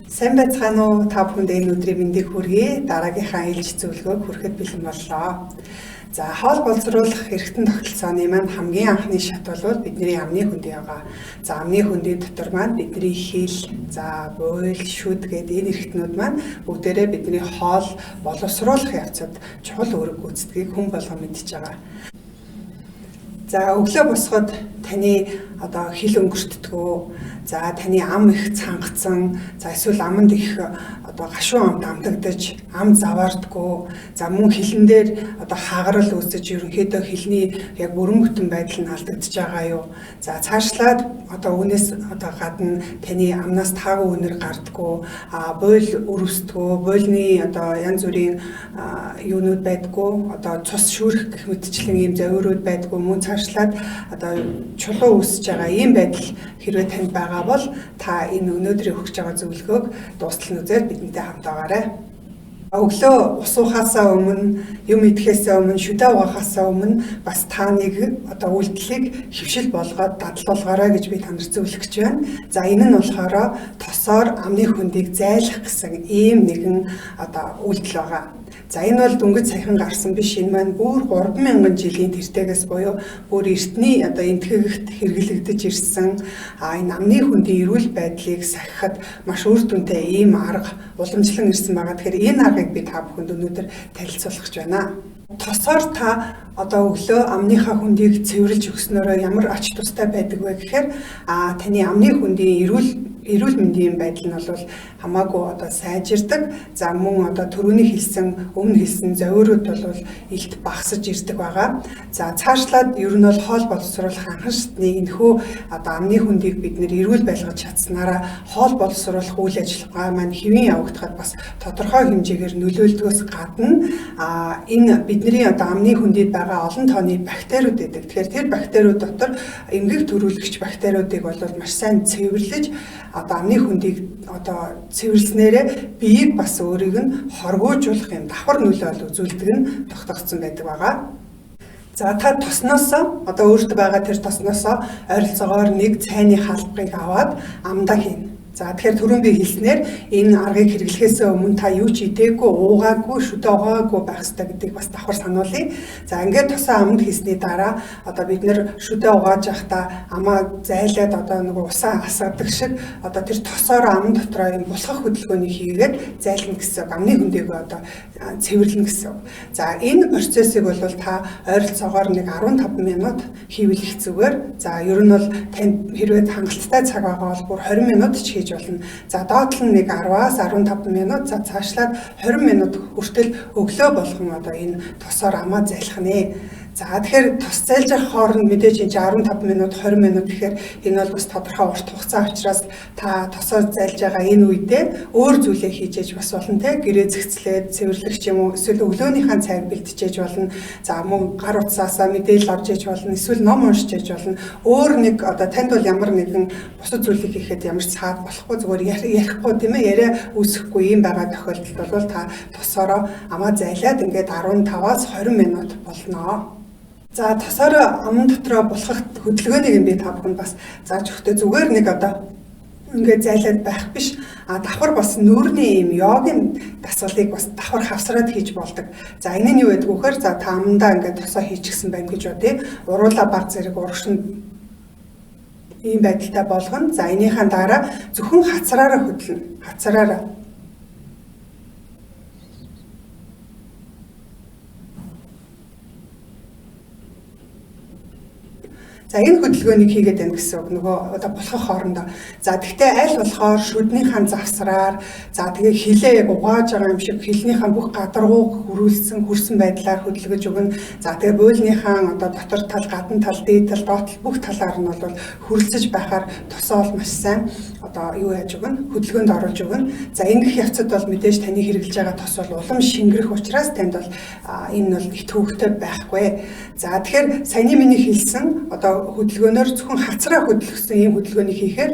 Сайн байцгаана уу? Та бүхэнд энэ өдрийн мэндийг хүргэе. Дараагийнхаа ээлж зөвлөгөөг хүрэхэд бэлэн боллоо. За, хоол боловсруулах эргэтэн тогтолцооны маань хамгийн анхны шат бол бидний амны хөндий байгаа. За, амны хөндий дотор маань бидний хэл, за, буйл, шүд гэдэг энэ эргэтнүүд маань бүгдээрээ бидний хоол боловсруулах явцад чухал үүрэг гүйцэтгэхийг хүн болгон мэдж байгаа. За, өглөө босоход таны одоо хил өнгөртдгөө, за таны ам их цангацсан, за эсвэл аманд их одоо гашуун амт амтагдаж, ам заваардггүй, за мөн хилэн дээр одоо хагарал үүсэж, ерөнхийдөө хилний яг бүрэн бүтэн байдал нь алдагдж байгаа юу. За цаашлаад одоо үүнээс одоо гадна таны амнаас таагүй үнэр гардггүй, буйл өрөвсдгөө, буйлны одоо янз бүрийн юунууд байдггүй, одоо цус шүүрэх гэх мэтчлэн ийм зовиурууд байдггүй, мөн цаашлаад одоо чулуу үүсэж байгаа ийм байдал хэрвээ танд байгаа бол та энэ өнөөдрийн өгч байгаа зөвлөгөөг дуустал нь үзээд бидэнтэй хамт байгаарай. Өглөө ус уухаасаа өмнө, юм идэхээсээ өмнө, шүдэ угаахаасаа өмнө бас та нэг одоо үйлдэлийг хөвшил болгоод дадал болгоорой гэж би та нарт зөвлөх гэж байна. За энэ нь болохоор тосоор амны хөндийг зайлах гэсэн ийм нэгэн одоо үйлдэл байгаа. За энэ бол дөнгөж саяхан гарсан биш. Энэ маань бүр 3000 жилийн тэртегээс буюу бүр эртний одоо энтгэгт хэрэглэгдэж ирсэн энэ амны хөндийн эрүүл байдлыг сахихад маш үр дүнтэй ийм арга уламжлан ирсэн байгаа. Тэгэхээр энэ аргыг би та бүхэнд өнөөдөр танилцуулах гэж байна. Тосоор та одоо өглөө амныхаа хөндийг цэвэрлж өгснөөрөө ямар ач тустай байдаг вэ гэхээр таны амны хөндийн эрүүл мэндийн байдал нь бол хамаагүй одоо сайжирдаг. За мөн одоо түрүүний хэлсэн, өмнө хэлсэн зовиурууд бол илт багасж ирдэг байгаа. За цаашлаад ер нь бол хоол боловсруулах анхан шатны энэхүү одоо амны хөндийг бид нэр эрүүл байлгаж чадсанараа хоол боловсруулах үйл ажиллагаа маань хэвийн явагдахад бас тодорхой хэмжээгээр нөлөөлдгөөс гадна энэ бидний одоо амны хөндөд байгаа олон тооны бактериуд байдаг. Тэгэхээр тэр бактериуд дотор эмгэг төрүүлэгч бактериудыг бол маш сайн цэвэрлэж одоо амны хөндийг одоо цэвэрлснээрээ биеийг бас өөрийг нь хоргоожуулах юм давхар нөлөө бол үзүүлдэг нь тогтогдсон байдаг байгаа. За та тосноосоо одоо өөртөө байгаа тэр тосноосоо ойролцоогоор нэг цайны халбыг аваад амдаа хийнэ. За тэгэхээр түрүүн би хэлснээр энэ аргыг хэрэглэхээс өмнө та юу ч идээгүй, уугаагүй, шүдэ угаагүй байх ёстой гэдгийг бас давхар сануулъя. За ингээд тосоо аманд хийсний дараа одоо бид нэр шүдэ угааж явахдаа амаа зайлаад одоо нөгөө усаа асгадаг шиг одоо тэр тосоор аман дотроо юм булхах хөдөлгөөнийг хийгээд зайлна гэсэн үг. Амны хөндийгөө одоо цэвэрлэнэ гэсэн үг. За энэ процессыг бол та ойролцоогоор нэг 15 минут хийвэл их зүгээр. За ер нь бол танд хэрвээ хангалттай цаг байгаа бол бүр 20 минут ч хийж болно. За доотлол нь нэг 10-аас 15 минут, за цаашлаад 20 минут хүртэл өглөө болгон одоо энэ тосоор амаа зайлах нэ. За тэгэхээр тос зайлж явах хооронд мэдээж энэ 15 минут 20 минут гэхээр энэ бол бас тодорхой урт хугацаа учраас та тосоор зайлж байгаа энэ үедээ өөр зүйлээ хийж яж бас болно те. Гэрээ зэгцлээд цэвэрлэх ч юм уу, эсвэл өглөөнийхөө цайг бэлтжээж болно. За мөн гар утсаасаа мэдээлэл авч яж болно, эсвэл ном уншиж яж болно. Өөр нэг одоо танд бол ямар нэгэн бусад зүйлийг хийхэд ямар ч цаад болохгүй, зүгээр ярихгүй тийм ээ, яриа үүсэхгүй юм байгаа тохиолдолд бол та тосоороо амаа зайлаад ингээд 15-аас 20 минут болно. За тосоор аман дотроо булхах хөдөлгөөнийг юм би та бүхэнд бас зааж өгтөө. Зүгээр нэг одоо ингээд зайлаад байх биш. Давхар бас нүүрний ийм йогийн дасгалыг бас давхар хавсраад хийж болдог. За энэ нь юу гэдэг вэ гэхээр за та амандаа ингээд тосоо хийчихсэн байна гэж бодъё. Уруулаа баг зэрэг урагшин ийм байдалтай болгоно. За энийхэн дараа зөвхөн хацраараа хөдлөнө. Хацраараа. За энэ хөдөлгөөнийг хийгээд байна гэсэн үг нөгөө одоо булхах хоорондоо. За тэгтээ аль болохоор шүднийхэн завсраар, за тэгээ хилээ яг угааж байгаа юм шиг хилнийхэн бүх гадаргуу хөрүүлсэн хөрсөн байдлаар хөдөлгөж өгнө. За тэгээ буулныхаа одоо дотор тал, гадна тал, дээд тал, доод тал бүх талаар нь бол хөрөлцөж байхаар тосоол маш сайн одоо юу яаж өгнө? Хөдөлгөөнд оруулж өгнө. За ингэх явцад бол мэдээж таны хэрэглэж байгаа тос бол улам шингэрэх учраас танд бол энэ бол их төвөгтэй байхгүй. За тэгэхээр саяны миний хэлсэн одоо хөдөлгөөнөөр зөвхөн хацраа хөдөлгөсөн ийм хөдөлгөөнийг хийхээр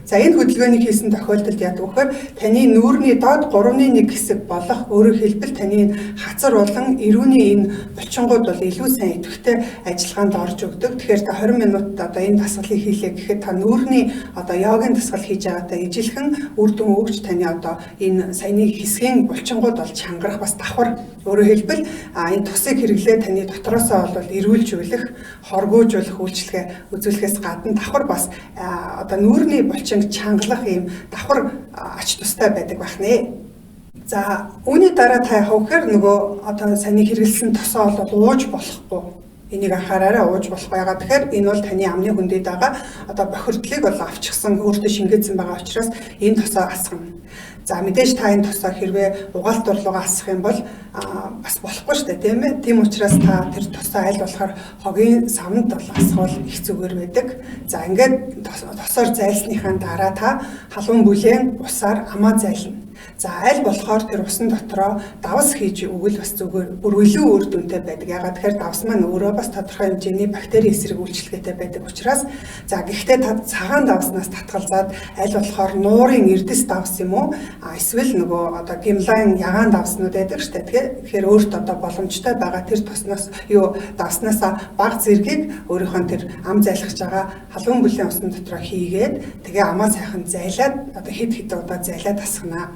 За, энэ хөдөлгөөнийг хийсэн тохиолдолд яадаг вэ гэхээр таны нүүрний доод 3-1 хэсэг болох, өөрөөр хэлбэл, таны хацар болон эрүүний энэ булчингууд бол илүү сайн идэвхтэй ажиллагаанд орж өгдөг. Тэгэхээр та 20 минут одоо энэ дасгалыг хийлээ гэхэд та нүүрний одоо йогийн дасгал хийж байгаатай ижилхэн үр дүн өгч, таны одоо энэ саяны хэсгийн булчингууд бол чангарах, бас давхар, өөрөөр хэлбэл, энэ тосыг хэрэглээ таны дотроосоо бол эрүүлжүүлэх, хоргоожуулах үйлчилгээ үзүүлэхээс гадна давхар бас одоо нүүрний булчинг чангалах ийм давхар ач тустай байдаг байх нэ. За, үүний дараа та яах вэ гэхээр нөгөө одоо саяны хэрэглэсэн тосоо бол ууж болохгүй. Энийг анхаараарай, ууж болохгүй. Яагаад тэгэхээр энэ бол таны амны хүндэд байгаа одоо бохирдлыг бол авчихсан, өөртөө шингээсэн байгаа учраас энэ тосоо асгана. За, мэдээж та энэ тосоо хэрвээ угаалт дурлуугаа асах юм бол бас болохгүй шүү дээ, тийм ээ. Тийм учраас та тэр тосоо аль болохоор хогийн савнд бол асгавал их зүгээр байдаг. За, ингээд тосоор зайлсныхаа дараа та халуун бүлээн усаар амаа зайлна. За, аль болохоор тэр усан дотроо давс хийж өгвөл бас зүгээр, бүр илүү үр дүнтэй байдаг. Яагаад тэгэхээр давс маань өөрөө бас тодорхой хэмжээний бактери эсрэг үйлчилгээтэй байдаг учраас. За, гэхдээ та цагаан давснаас татгалзаад аль болохоор нуурын эрдэс давс юм уу, эсвэл нөгөө одоо гимлайн ягаан давснууд байдаг штэ. Тэгэхээр өөрт одоо боломжтой байгаа тэр тосноос юу давснаас бага зэргийг өөрийнхөө тэр ам зайлах гэж байгаа халуун бүлээн усан дотроо хийгээд, тэгээ амаа сайхан зайлаад, одоо хэд хэд удаа зайлаад асгана.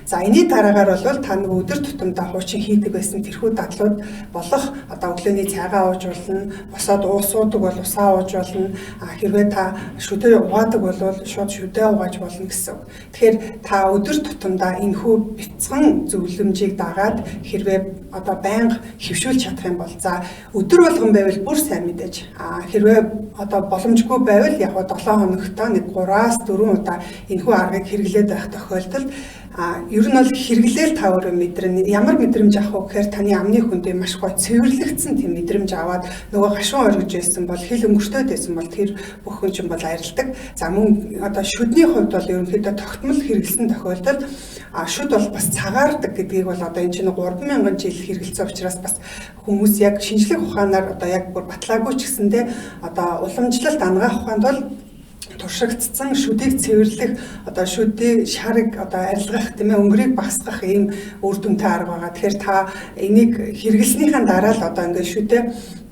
За, энэний дараагаар бол та нэг өдөр тутамдаа хуучин хийдэг байсан тэрхүү дадлууд болох одоо өглөөний цайгаа ууж болно, босоод уус уудаг бол усаа ууж болно. Хэрвээ та шүдээ угаадаг бол шууд шүдээ угааж болно гэсэн үг. Тэгэхээр та өдөр тутамдаа энэхүү бяцхан зөвлөмжийг дагаад хэрвээ одоо байнга хэвшүүлж чадах юм бол, за, өдөр болгон байвал бүр сайн мэдээж. Хэрвээ одоо боломжгүй байвал яг 7 хоногт нэг 3-аас 4 удаа энэхүү аргыг хэрэглээд байх тохиолдолд ер нь бол хэрэглээл та өөрөө мэдрэн. Ямар мэдрэмж авах вэ гэхээр таны амны хүндээ маш гоё цэвэрлэгдсэн тийм мэдрэмж аваад, нөгөө гашуун оргиж байсан бол, хэл өнгөртөөд байсан бол тэр бүх хүн чинь бол арилдаг. За, мөн одоо шүдний хувьд бол ерөнхийдөө тогтмол хэрэглэсэн тохиолдолд шүд бол бас цагаардаг гэдгийг бол одоо энэ чинь 3000 жил хэрэглэсэн учраас бас хүмүүс яг шинжлэх ухаанаар одоо яг бүр батлаагүй ч гэсэндээ одоо уламжлалт анагаах ухаанд бол туршигдсан шүдийг цэвэрлэх, одоо шүдийг шарыг одоо арилгах, тийм ээ, өнгөрийг багасгах ийм үр дүнтэй арга байгаа. Тэгэхээр та энийг хэрэглэснийхээ дараа л одоо ингээд шүдээ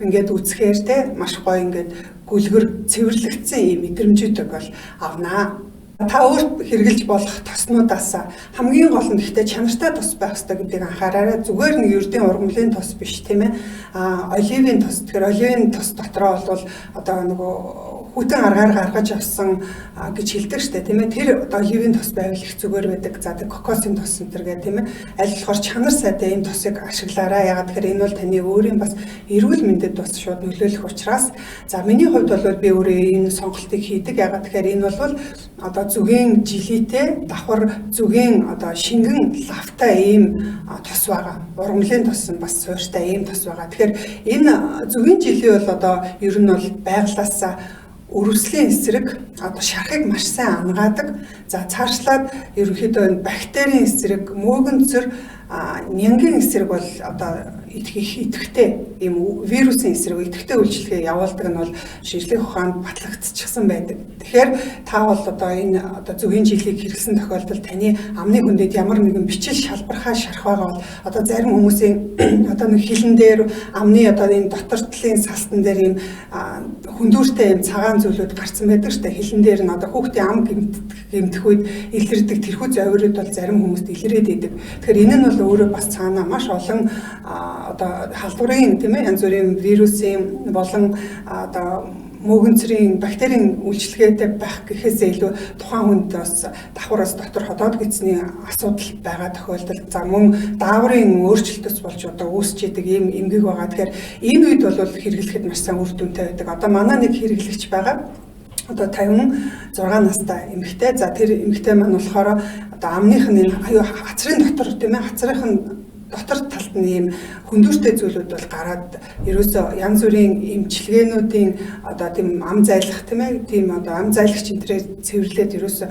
ингээд үзэхээр те маш гоё ингээд гүлгэр цэвэрлэгдсэн ийм мэдрэмжүүдийг бол авнаа. Та өөрт хэрэглэж болох тоснуудаас хамгийн гол нь гэхдээ чанартай тос байх ёстой гэдгийг анхаараарай. Зүгээр нэг ердийн ургамлын тос биш, тийм ээ. Оливын тос. Тэгэхээр оливын тос дотроо бол одоо нөгөө хүйтэн аргаар гаргаж авсан гэж хэлдэг штэ, тийм ээ. Тэр одоо оливын тос байвал их зүгээр байдаг. За, тэг кокосын тос энэ төр гэх, тийм ээ. Аль болохоор чанар сайтай ийм тосыг ашиглаарай. Яагаад тэгэхээр энэ бол таны өөрийн бас эрүүл мэндэд бас шууд нөлөөлөх учраас. За, миний хувьд бол би өөрөө энэ сонголтыг хийдэг. Яагаад тэгэхээр энэ бол одоо зүгийн жилитэй, давхар зүгийн одоо шингэн лавтай ийм тос байгаа. Ургамлын тос нь бас суурьтай ийм тос байгаа. Тэгэхээр энэ зүгийн жилий бол одоо ер нь бол байглаасаа өрөвслийн эсрэг одоо шархыг маш сайн ангаадаг. За, цаашлаад ерөнхийдөө энэ бактерийн эсрэг, мөөгөнцөр, нянгийн эсрэг бол одоо идэвхтэй ийм вирусын эсрэг идэвхтэй үйлчилгээ явуулдаг нь бол шинжлэх ухаанд батлагдчихсан байдаг. Тэгэхээр та бол одоо энэ одоо зүгийн жилийг хэрэглэсэн тохиолдолд таны амны хүндэд ямар нэгэн бичил, шалбархаа шарх байгаа бол одоо зарим хүмүүсийн одоо нэг хилэн дээр, амны одоо энэ дотор талын салтан дээр ийм хүндүүртэй ийм цагаан зүйлүүд гарцсан байдаг штэ. Хилэн дээр нь одоо хүүхдийн ам гэмтэх үед илэрдэг тэрхүү зовирууд бол зарим хүмүүст илрээд идэг. Тэгэхээр энэ нь бол өөрөө бас цаанаа маш олон одоо халдварын, тийм ээ, янз бүрийн вирусын болон одоо мөөгөнцрийн бактерийн үйлчилгээтэй байх гэхээсээ илүү тухайн хүнд бас давхараас дотор ходоод гэдэсний асуудал байгаа тохиолдолд, за, мөн дааврын өөрчлөлтөөс болж одоо үүсч идэг ийм эмгэг байгаа. Тэгэхээр энэ үед бол хэрэглэхэд маш сайн үр дүнтэй байдаг. Одоо манай нэг хэрэглэгч байгаа, одоо 56 настай эмэгтэй. За, тэр эмэгтэй маань болохоор одоо амных нь энэ хацрын дотор, тийм ээ, хацрынх нь дотор талд нь ийм хөндүүртэй зүйлүүд бол гараад ерөөсөө янз бүрийн эмчилгээнүүдийн одоо тийм ам зайлах тийм ээ тийм одоо ам зайлагч энтрээр цэвэрлээд ерөөсөө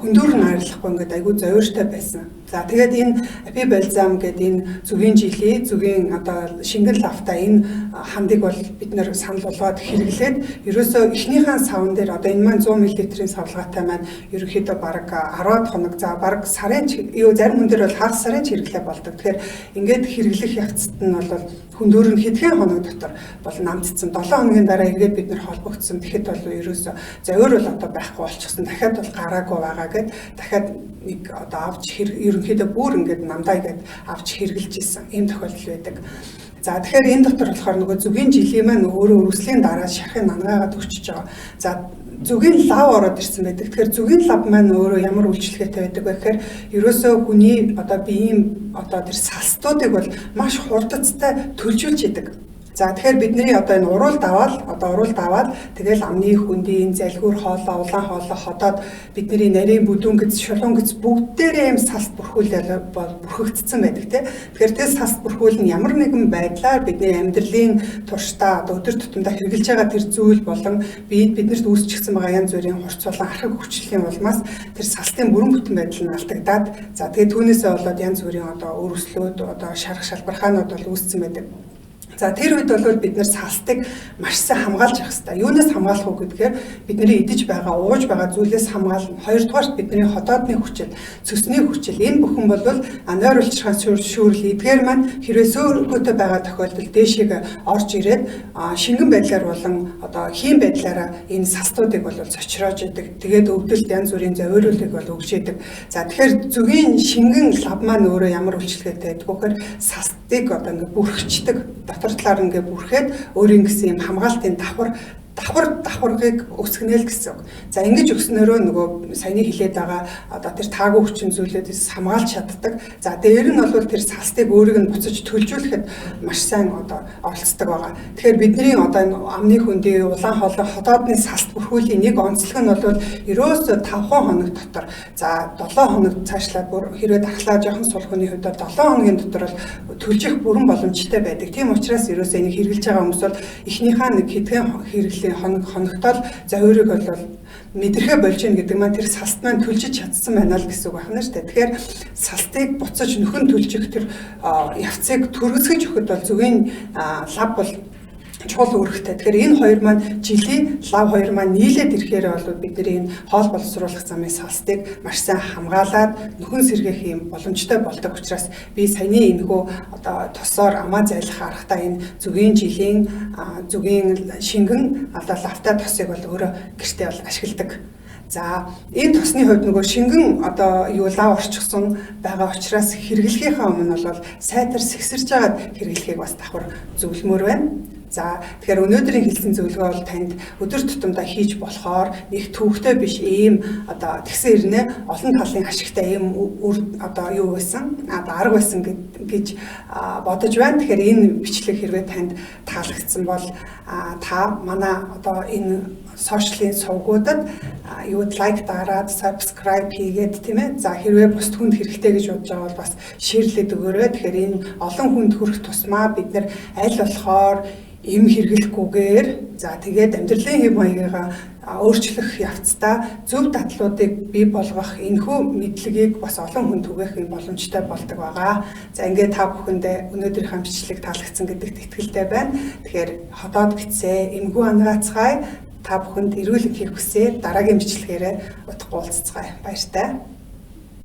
хөндүүр нь арилахгүй ингээд айгүй зовиортой байсан. За тэгээд энэ апи бальзам гэдэг энэ зүгийн жилийн зүгийн одоо шингэн лавтай энэ хандыг бол бид нэр санал болгоод хэрэглээд ерөөсөө эхнийхэн савн дээр одоо энэ маань 100 мл-ийн савлгаатай маань ерөнхийдөө бараг 10 хоног за бараг сарын юу зарим хүн дээр бол хагас сарын хэрэглээ болдог. Тэгэхээр ингээд хэрэглэх явцад нь бол хөндүүр нь хэдхэн хоног дотор бол намтцсан. 7 хоногийн дараа эргээд бид нэр холбогдсон. Тэгэхэд бол ерөөсөө зовиор бол одоо байхгүй болчихсон. Дахиад бол гараагүй байгаа гэд дахиад нэг одоо авч ерөнхийдөө бүр ингээд намдаа гэд авч хэрэглэж исэн. Ийм тохиолдол байдаг. За тэгэхээр энэ дотор болохоор нөгөө зүгийн жилийн маань өөрөө өргөслийн дараа шархыг нангаагаад өчөж байгаа. За зүгийн лав ороод ирсэн байдаг. Тэгэхээр зүгийн лав маань өөрөө ямар үйлчилгээтэй байдаг вэ гэхээр ерөөсөө хүний одоо биеийн одоо тэр салстуудыг бол маш хурдцтай төлжүүлж идэг. За тэгэхээр бидний одоо энэ уруул даваал одоо уруул даваад тэгэл амны хөндийн залгиур хоолой, улаан хоолой ходоод бидний нарийн бүдүүн гэц, шулуун гэц бүгдээрээ юм салт бүрхүүлэл бол бүрхэгдсэн байдаг тий. Тэгэхээр тэр салт бүрхүүл нь ямар нэгэн байдлаар бидний амьдралын туршдаа одоо өдөр тутамдаа хэрэгжилж байгаа тэр зүйл болон биед биднэрт үүсчихсэн байгаа янз бүрийн хурц болон архаг хүчлэлийн улмаас тэр салтын бүрэн бүтэн байдал нь алдагдаад за тэгээд түүнээсээ болоод янз бүрийн одоо өрөслөөд одоо шарах шалбархаанууд бол үүссэн байдаг. За тэр үед бол бид нэр салтыг маш сайн хамгаалж явах хэрэгтэй. Юунаас хамгаалах вэ гэдгээр бидний идэж байгаа, ууж байгаа зүйлээс хамгаална. Хоёрдугаарт бидний ходоодны хүчил, цөсний хүчил энэ бүхэн бол нойр улчирхаан шүүрэл эдгээр маань хэрвээ сөөргөөтэй байгаа тохиолдолд дээшийг орж ирээд шингэн байдлаар болон одоо хийм байдлаараа энэ салтуудыг бол зочроож идэг. Тэгээд өвдөлт янз бүрийн зовиоруулыг бол өгч идэг. За тэгэхээр зүгийн шингэн лав маань өөрөө ямар үйлчилгээтэй байдаг вэ гэхээр салтыг одоо ингээ бүрхчдэг. Дотор талаар ингээ бүрхээд өөрийн гэсэн юм хамгаалтын давхаргыг өсгөнө л гэсэн үг. За ингэж өснөрөө нөгөө саяны хилээд байгаа одоо тэр таагүй хүчин зүйлүүдээс хамгаалж чаддаг. За дээр нь бол тэр салстыг өөрийг нь буцаж төлжүүлэхэд маш сайн одоо оролцдог байгаа. Тэгэхээр бидний одоо энэ амны хөндийн улаан хоолой ходоодны салт бүрхүүлийн нэг онцлог нь бол ерөөсөө 5 хоног дотор за 7 хоног цаашлаад бүр хэрвээ дархлаа жоохон сул хүний хувьд 7 хоногийн дотор бол төлжих бүрэн боломжтой байдаг. Тийм учраас ерөөсөө энийг хэрэглэж байгаа хүмүүс бол эхнийхээ нэг хэдхэн хэрэглээ хоногтол зовиорыг бол мэдрэхэ болж гин гэдэг маань тэр салт маань төлжиж чадсан байна л гэсэн үг байна шүү дээ. Тэгэхээр салтыг буцаж нөхөн төлжих тэр явцыг төрөсгөж өгөхөд бол зүгийн лав бол чухал үүрэгтэй. Тэгэхээр энэ хоёр маань жилийн лав хоёр маань нийлээд ирэхээр бол бидний энэ хоол боловсруулах замын салстыг маш сайн хамгаалаад нөхөн сэргээх юм боломжтой болдог учраас би саяны энэхүү одоо тосоор амаа зайлах аргатай энэ зүгийн жилийн зүгийн шингэн одоо лавтай тосыг бол өөрөө гэртээ бол ашигладаг. За энэ тосны хувьд нөгөө шингэн одоо юу лав орчихсон байгаа учраас хэрэглэхийнхаа өмнө бол сайтар сэгсэрж байгаад хэрэглэхийг бас давхар зөвлөмөр байна. За тэгэхээр өнөөдрийн хэлсэн зөвлөгөө бол танд өдөр тутамдаа хийж болохоор нэг төвхтэй биш ийм одоо тэгсэн хэрнээ олон талын ашигтай ийм үр одоо юу байсан одоо арга байсан гэж бодож байна. Тэгэхээр энэ бичлэг хэрвээ танд таалагдсан бол та манай одоо энэ сошиалын сувгуудад юу лайк дараад subscribe хийгээд тийм ээ. За хэрвээ бусд хүнд хэрэгтэй гэж бодож байгаа бол бас шеэрлээд өгөөрэй. Тэгэхээр энэ олон хүнд хүрэх тусмаа бид нар аль болохоор эм хэрэглэхгүйгээр за тэгээд амьдралын хэв маягыгаа өөрчлөх явцдаа зөв дадлуудыг бий болгох энэхүү мэдлэгийг бас олон хүн түгээх юм боломжтой болдог байгаа. За ингээд та бүхэндээ өнөөдрийнхөө бичлэг таалагдсан гэдэгт итгэлтэй байна. Тэгэхээр ходоод битсээ, эмгүү ангаацгаая. Та бүхэнд эрүүл энхийг хүсье. Дараагийн бичлэгээрээ удахгүй уулзцгаая. Баяртай.